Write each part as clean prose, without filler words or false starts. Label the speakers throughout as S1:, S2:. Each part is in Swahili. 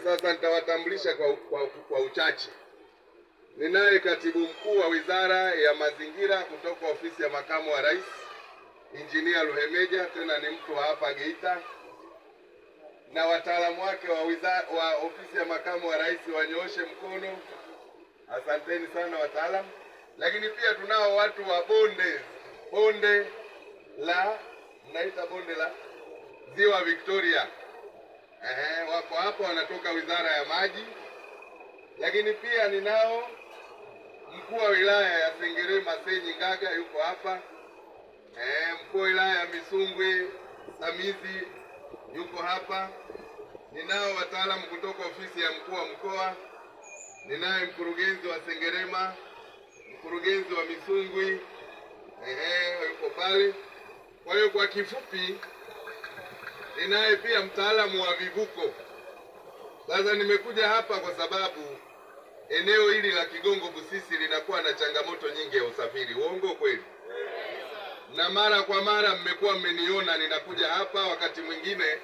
S1: Sasa nitawatambulisha kwa uchache. Ninaye katibu mkuu wa Wizara ya Mazingira kutoka ofisi ya Makamu wa Rais, Injinia Ruhemejya, tena ni mtu wa hapa Geita, na wataalamu wake wa wizara, wa ofisi ya Makamu wa Rais wanyooshe mkono. Asanteni sana wataalamu. Lakini pia tunao watu wa bonde la mnaita bonde la Ziwa Victoria. Wako hapo wanatoka Wizara ya Maji. Lakini pia ninao mkuu wa wilaya ya Sengerema Senyi Ngaga yuko hapa. Mkuu wa wilaya ya Misungwi Samizi yuko hapa. Ninao wataalamu kutoka ofisi ya mkuu wa mkoa. Ninaye mkurugenzi wa Sengerema, mkurugenzi wa Misungwi, yuko pale. Kwa hiyo kwa kifupi, ninaye pia mtaalamu wa vivuko. Sasa nimekuja hapa kwa sababu eneo hili la Kigongo Busisi linakuwa na changamoto nyingi ya usafiri. Uongo kweli? Na mara kwa mara mmekuwa mmeniona ninakuja hapa, wakati mwingine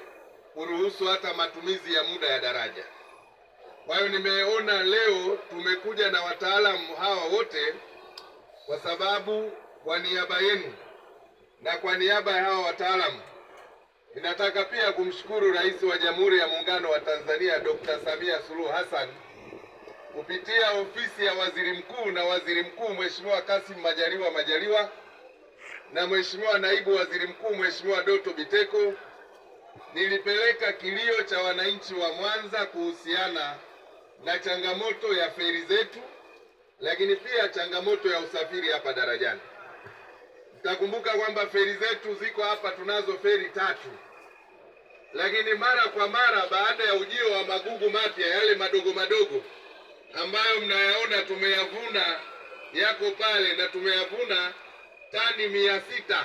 S1: kuruhusu hata matumizi ya muda ya daraja. Kwa hiyo nimeona leo tumekuja na wataalamu hawa wote kwa sababu kwa niaba yenu na kwa niaba ya hawa wataalamu ninataka pia kumshukuru Rais wa Jamhuri ya Muungano wa Tanzania Dr. Samia Suluhu Hassan kupitia ofisi ya Waziri Mkuu na Waziri Mkuu Mheshimiwa Kassim Majaliwa Majaliwa na Mheshimiwa Naibu Waziri Mkuu Mheshimiwa Doto Biteko. Nilipeleka kilio cha wananchi wa Mwanza kuhusiana na changamoto ya feri zetu, lakini pia changamoto ya usafiri hapa darajani. Mtakumbuka kwamba feri zetu ziko hapa, tunazo feri 3. Lakini mara kwa mara baada ya ujio wa magugu mapya yale madogo madogo ambayo mnayaona tumeyavuna yako pale, na tumeyavuna tani 600,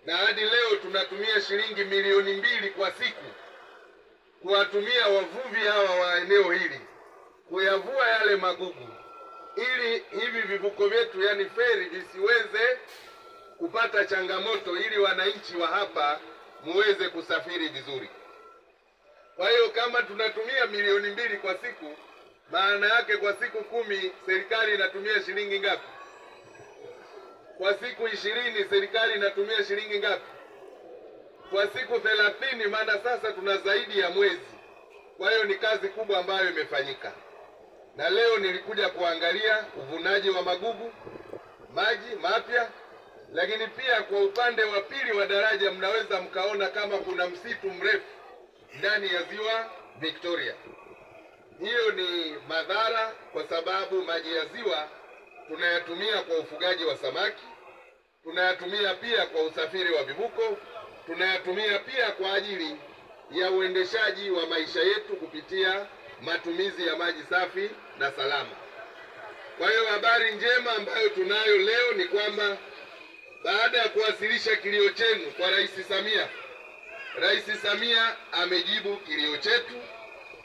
S1: na hadi leo tunatumia shilingi 2 milioni kwa siku kuwatumia wavuvi hawa wa eneo hili kuyavua yale magugu ili hivi vivuko vyetu, yani feri, visiweze kupata changamoto, ili wananchi wa hapa muweze kusafiri vizuri. Kwa hiyo kama tunatumia 2 milioni kwa siku, maana yake kwa siku 10 serikali inatumia shilingi ngapi? Kwa siku 20 serikali inatumia shilingi ngapi? Kwa siku 30, maana sasa tuna zaidi ya mwezi. Kwa hiyo ni kazi kubwa ambayo imefanyika. Na leo nilikuja kuangalia uvunaji wa magugu, maji mapya, lakini pia kwa upande wa pili wa daraja mnaweza mkaona kama kuna msitu mrefu ndani ya Ziwa Victoria. Hiyo ni madhara kwa sababu maji ya ziwa tunayatumia kwa ufugaji wa samaki, tunayatumia pia kwa usafiri wa vivuko, tunayatumia pia kwa ajili ya uendeshaji wa maisha yetu kupitia matumizi ya maji safi na salama. Kwa hiyo habari njema ambayo tunayo leo ni kwamba baada ya kuwasilisha kilio chenu kwa Rais Samia, Rais Samia amejibu kilio chetu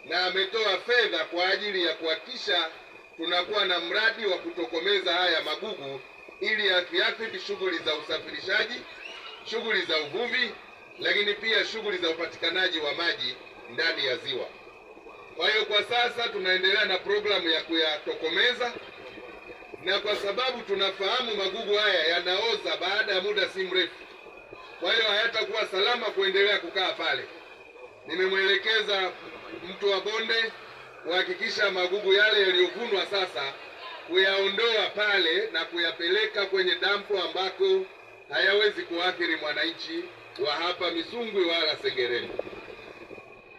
S1: na ametoa fedha kwa ajili ya kuhakikisha tunakuwa na mradi wa kutokomeza haya magugu ili yasiathiri shughuli za usafirishaji, shughuli za uvuvi, lakini pia shughuli za upatikanaji wa maji ndani ya ziwa. Kwa hiyo kwa sasa tunaendelea na programu ya kuyatokomeza, na kwa sababu tunafahamu magugu haya yanaoza baada ya muda si mrefu, kwa hiyo hayatakuwa salama kuendelea kukaa pale. Nimemwelekeza mtu wa bonde kuhakikisha magugu yale yaliyovunwa sasa kuyaondoa pale na kuyapeleka kwenye dampo ambako hayawezi kuathiri mwananchi wa hapa Misungwi wala Sengerema.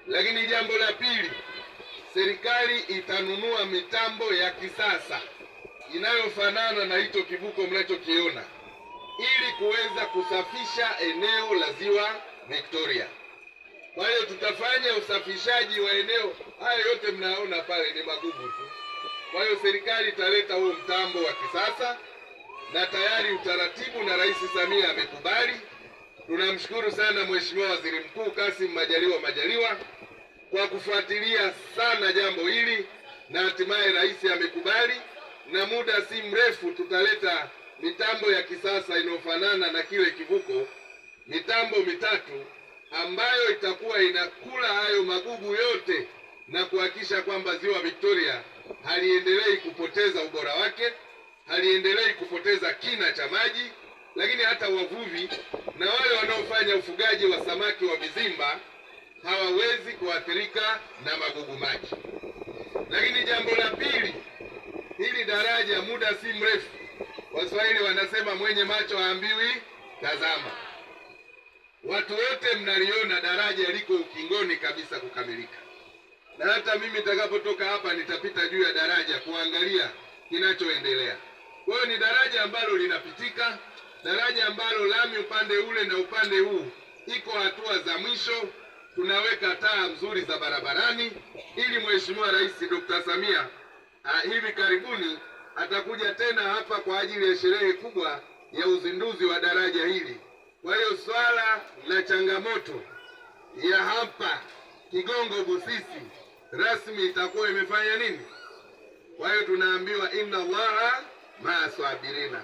S1: Lakini jambo la pili, serikali itanunua mitambo ya kisasa inayofanana na hicho kivuko mnachokiona ili kuweza kusafisha eneo la Ziwa Victoria. Kwa hiyo tutafanya usafishaji wa eneo. Haya yote mnaona pale ni magugu tu. Kwa hiyo serikali italeta huo mtambo wa kisasa na tayari utaratibu na Rais Samia amekubali. Tunamshukuru sana Mheshimiwa Waziri Mkuu Kassim Majaliwa Majaliwa kwa kufuatilia sana jambo hili na hatimaye Rais amekubali, na muda si mrefu tutaleta mitambo ya kisasa inayofanana na kile kivuko, mitambo 3 ambayo itakuwa inakula hayo magugu yote. na kuhakikisha kwamba Ziwa Victoria haliendelei kupoteza ubora wake, haliendelei kupoteza kina cha maji, lakini hata wavuvi na wale wanaofanya ufugaji wa samaki wa vizimba hawawezi kuathirika na magugu maji. Lakini jambo la pili, hili daraja muda si mrefu, Waswahili wanasema mwenye macho haambiwi tazama. Watu wote mnaliona daraja liko ukingoni kabisa kukamilika, na hata mimi nitakapotoka hapa nitapita juu ya daraja kuangalia kinachoendelea. Kwa hiyo ni daraja ambalo linapitika, daraja ambalo lami upande ule na upande huu iko hatua za mwisho. Tunaweka taa nzuri za barabarani ili Mheshimiwa Rais Dr. Samia hivi karibuni atakuja tena hapa kwa ajili ya sherehe kubwa ya uzinduzi wa daraja hili. Kwa hiyo swala la changamoto ya hapa Kigongo Busisi rasmi itakuwa imefanya nini? Kwa hiyo tunaambiwa inna Allaha maa sabirina,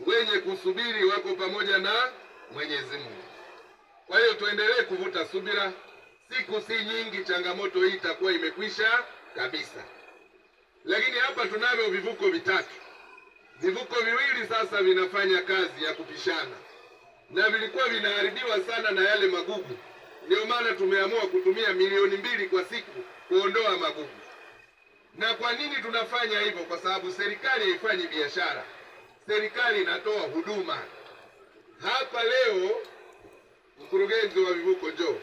S1: wenye kusubiri wako pamoja na Mwenyezi Mungu. Kwa hiyo tuendelee kuvuta subira, siku si nyingi changamoto hii itakuwa imekwisha kabisa. Lakini hapa tunavyo vivuko vitatu. Vivuko viwili sasa vinafanya kazi ya kupishana, na vilikuwa vinaharibiwa sana na yale magugu. Ndio maana tumeamua kutumia 2 milioni kwa siku kuondoa magugu. Na kwa nini tunafanya hivyo? Kwa sababu serikali haifanyi biashara, serikali inatoa huduma. Hapa leo, mkurugenzi wa vivuko njoo,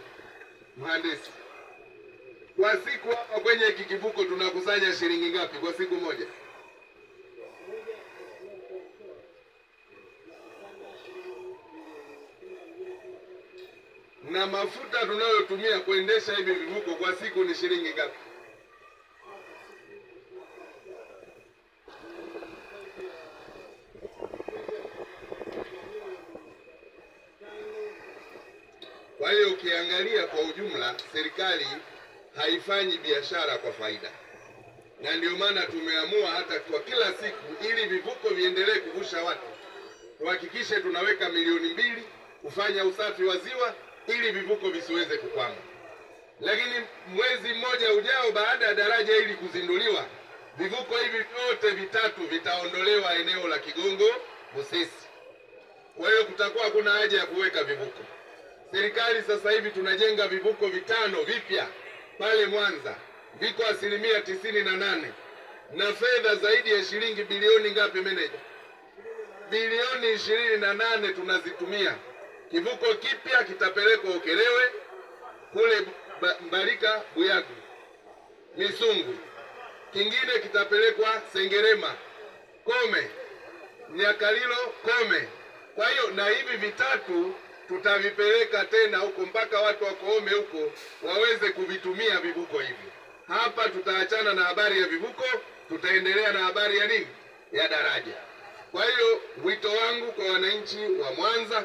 S1: mhandisi, kwa siku hapa kwenye hiki kivuko tunakusanya shilingi ngapi kwa siku moja? Na mafuta tunayotumia kuendesha hivi vivuko kwa siku ni shilingi ngapi? Kwa hiyo ukiangalia kwa ujumla, serikali haifanyi biashara kwa faida, na ndio maana tumeamua hata kwa kila siku, ili vivuko viendelee kuvusha watu, tuhakikishe tunaweka 2 milioni kufanya usafi wa ziwa ili vivuko visiweze kukwama. Lakini mwezi mmoja ujao, baada ya daraja hili kuzinduliwa, vivuko hivi vyote vitatu vitaondolewa eneo la Kigongo Busisi. Kwa hiyo kutakuwa kuna haja ya kuweka vivuko. Serikali sasa hivi tunajenga vivuko 5 vipya pale Mwanza, viko 98% na fedha zaidi ya shilingi bilioni ngapi meneja? Bilioni 28 tunazitumia. Kivuko kipya kitapelekwa Ukerewe kule Mbarika, Buyagu, Misungu, kingine kitapelekwa Sengerema, Kome, Nyakalilo, Kome. Kwa hiyo na hivi vitatu tutavipeleka tena huko mpaka watu wa Koome huko waweze kuvitumia vivuko hivi. Hapa tutaachana na habari ya vivuko, tutaendelea na habari ya nini? Ya daraja. Kwa hiyo wito wangu kwa wananchi wa Mwanza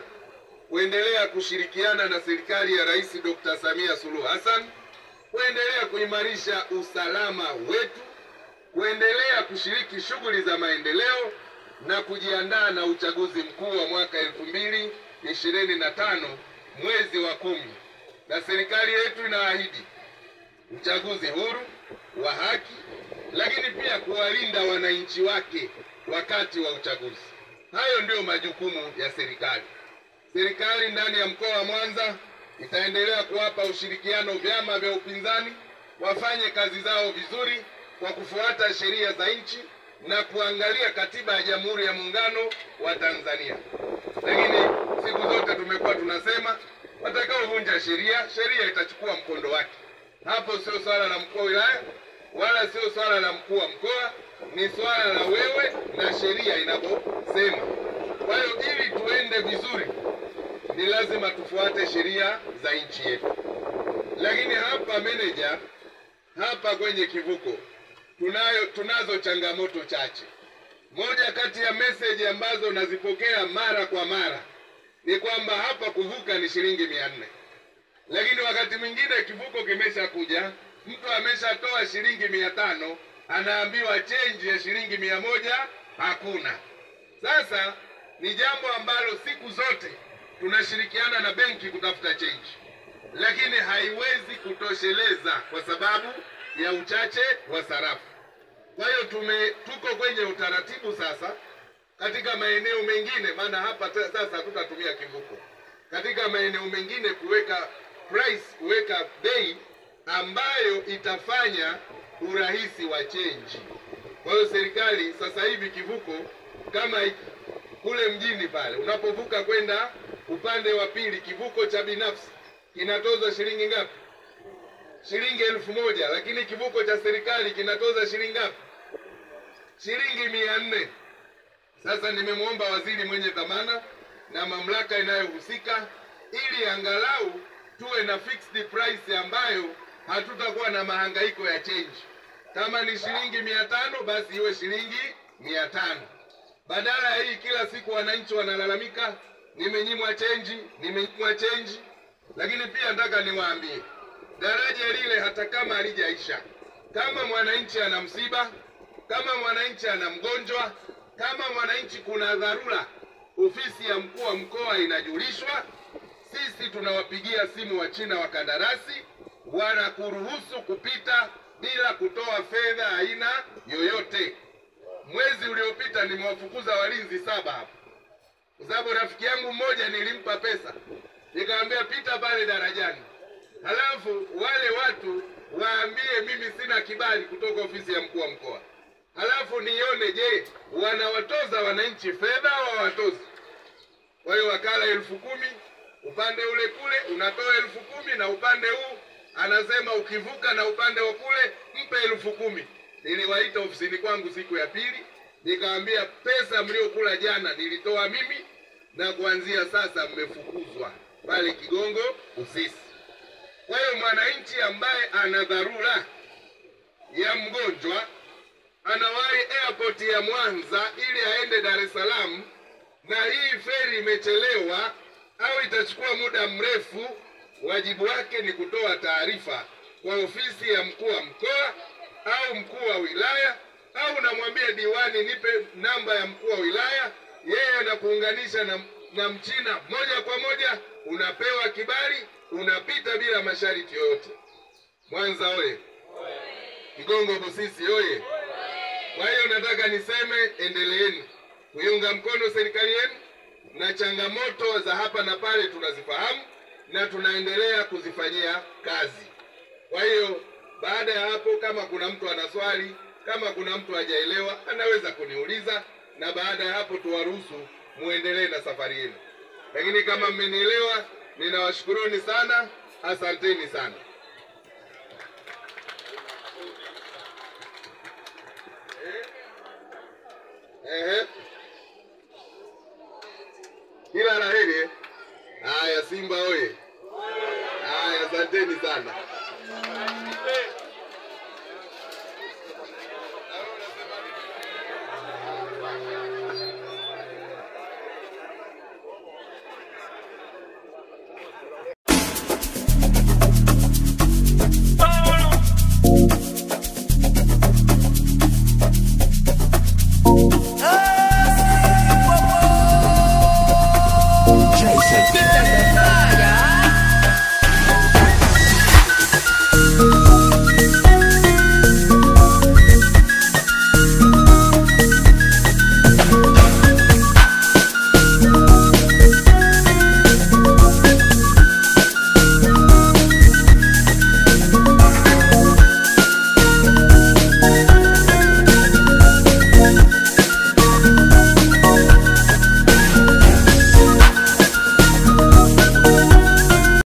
S1: kuendelea kushirikiana na serikali ya Rais Dr. Samia Suluhu Hassan, kuendelea kuimarisha usalama wetu, kuendelea kushiriki shughuli za maendeleo na kujiandaa na uchaguzi mkuu wa mwaka 2025 mwezi wa 10. Na serikali yetu inaahidi uchaguzi huru wa haki, lakini pia kuwalinda wananchi wake wakati wa uchaguzi. Hayo ndiyo majukumu ya serikali. Serikali ndani ya mkoa wa Mwanza itaendelea kuwapa ushirikiano vyama vya upinzani wafanye kazi zao vizuri kwa kufuata sheria za nchi na kuangalia katiba ya Jamhuri ya Muungano wa Tanzania. Lakini siku zote tumekuwa tunasema watakaovunja sheria, sheria itachukua mkondo wake. Hapo sio swala la mkuu wa wilaya wala sio swala la mkuu wa mkoa, ni swala la wewe na sheria inavyosema. Kwa hiyo ili tuende vizuri, ni lazima tufuate sheria za nchi yetu. Lakini hapa meneja, hapa kwenye kivuko tunazo changamoto chache. Moja kati ya message ambazo nazipokea mara kwa mara ni kwamba hapa kuvuka ni shilingi 400, lakini wakati mwingine kivuko kimeshakuja, mtu ameshatoa shilingi 500, anaambiwa change ya shilingi 100 hakuna. Sasa ni jambo ambalo siku zote tunashirikiana na benki kutafuta change, lakini haiwezi kutosheleza kwa sababu ya uchache wa sarafu. Kwa hiyo tuko kwenye utaratibu sasa katika maeneo mengine, maana hapa sasa hatutatumia kivuko. Katika maeneo mengine kuweka price, kuweka bei ambayo itafanya urahisi wa change. Kwa hiyo serikali sasa hivi kivuko kama kule mjini pale unapovuka kwenda upande wa pili, kivuko cha binafsi kinatoza shilingi ngapi? Shilingi 1000, lakini kivuko cha serikali kinatoza shilingi ngapi? Shilingi 400. Sasa nimemuomba waziri mwenye dhamana na mamlaka inayohusika ili angalau tuwe na fixed price ambayo hatutakuwa na mahangaiko ya change. Kama ni shilingi 500 basi iwe shilingi 500. Badala ya hii kila siku wananchi wanalalamika, nimenyimwa change, nimenyimwa change. Lakini pia nataka niwaambie, daraja lile hata kama halijaisha, kama mwananchi ana msiba, kama mwananchi ana mgonjwa, kama mwananchi kuna dharura, ofisi ya mkuu wa mkoa inajulishwa. Sisi tunawapigia simu wa China wa kandarasi, wanakuruhusu kupita bila kutoa fedha aina yoyote. Mwezi uliopita nimewafukuza walinzi 7 hapa, kwa sababu rafiki yangu mmoja nilimpa pesa, nikamwambia pita pale darajani, halafu wale watu waambie mimi sina kibali kutoka ofisi ya mkuu wa mkoa, halafu nione je wanawatoza wananchi fedha au hawatozi. Kwa hiyo wakala 10,000 upande ule kule unatoa 10,000, na upande huu anasema ukivuka na upande wa kule mpe 10,000. Niliwaita ofisini kwangu siku ya pili, nikaambia pesa mliokula jana nilitoa mimi, na kuanzia sasa mmefukuzwa pale Kigongo Usisi. Kwa hiyo mwananchi ambaye ana dharura ya mgonjwa anawahi airport ya Mwanza ili aende Dar es Salaam, na hii feri imechelewa au itachukua muda mrefu, wajibu wake ni kutoa taarifa kwa ofisi ya mkuu wa mkoa au mkuu wa wilaya, au namwambia diwani nipe namba ya mkuu wa wilaya, yeye anakuunganisha na Mchina moja kwa moja, unapewa kibali, unapita bila masharti yoyote. Mwanza oye! Kigongo Busisi oye! Kwa hiyo nataka niseme, endeleeni kuiunga mkono serikali yenu, na changamoto za hapa na pale tunazifahamu na tunaendelea kuzifanyia kazi. Kwa hiyo baada ya hapo, kama kuna mtu ana swali, kama kuna mtu hajaelewa, anaweza kuniuliza, na baada ya hapo tuwaruhusu muendelee na safari yenu. Lakini kama mmenielewa, ninawashukuruni sana, asanteni sana. Kila la heri. Haya, Simba oye! Haya, asanteni sana.